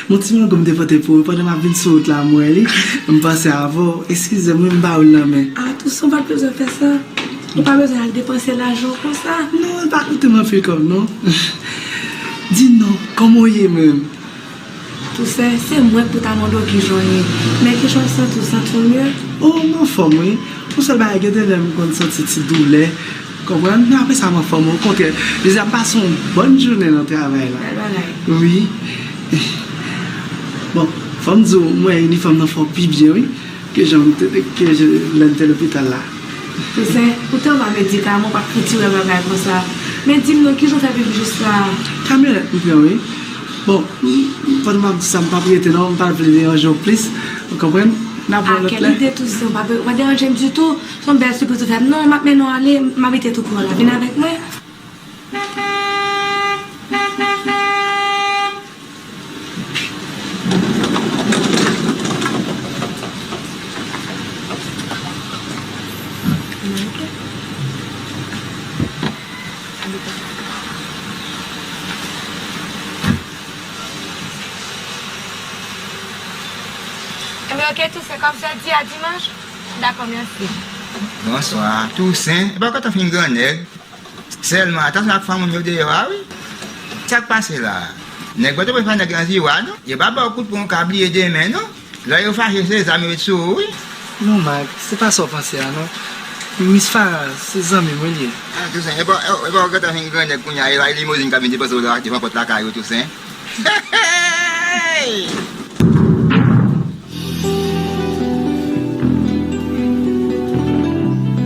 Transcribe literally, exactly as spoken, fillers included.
Mon ti mango m te pote pou ou pandan m ap vin sou wout la, m wè li. M panse avè w. Eskize m, wi, m ba ou l nan men. Ah, Toussaint, ou pa t bezwen fè sa. Ou pa bezwen al depanse lajan w konsa. Non, li pa koute m anpil kòb, non. Di non, kòman w ye menm? Toussaint, se mwen k pou ta mande w kijan w ye. Men kijan w santi w, santi w mye? Oh, m anfòm, wi. Yon sèl bagay, gen de lè m konn santi ti doulè. Konprann? Men apre sa, m anfòm, okontrè. Jodi a, m pase yon bòn jounen nan travay la. Bèl bagay. Wi. Bon, fò m di w, m wè inifòm nan fè w pi byen, wi, ke jan m te, ke jan lè m te lopital la. Toussaint, ou te anba medikaman, ou pa t fouti wè bagay konsa. Men di m non, kijan w fè viv jis la? Kamyonèt m pran, wi. Bon, m, m, pandan m ap di sa, m p ap rete non, m pa vle deranje w plis. Ou konprann? N ap wè lòt lè. Ah, kèl ide, Toussaint, ou pa, ou pa deranje m ditou. Se yon bèl sipriz ou fè m. Non, m ap mennen w ale, m abite tou pre w la. Vin avèk mwen. Ebyen, oke, Toussaint, kòm jodi a dimanch, dakò, mèsi. Bonswa, Toussaint. Epa w gentan fin grannèg? Sèlman, atansyon ak fanm moun yo deyò a, wi. Sa k pase la? Nèg yo te pral fè nèg lan ziwa, non? Yo pa ba w kout pwen, ou ka bliye demen, non? Lè yo fache, se zam yo met sou ou, wi. Non, Mak, se pa sa w panse a, non. Miss Farah, se zanmi mwen li ye. Ah, Toussaint, epa, epa w gentan fin grannèg kounye a, e pa limozin k ap vin depoze w la devan pòt lakay ou, Toussaint? Hey!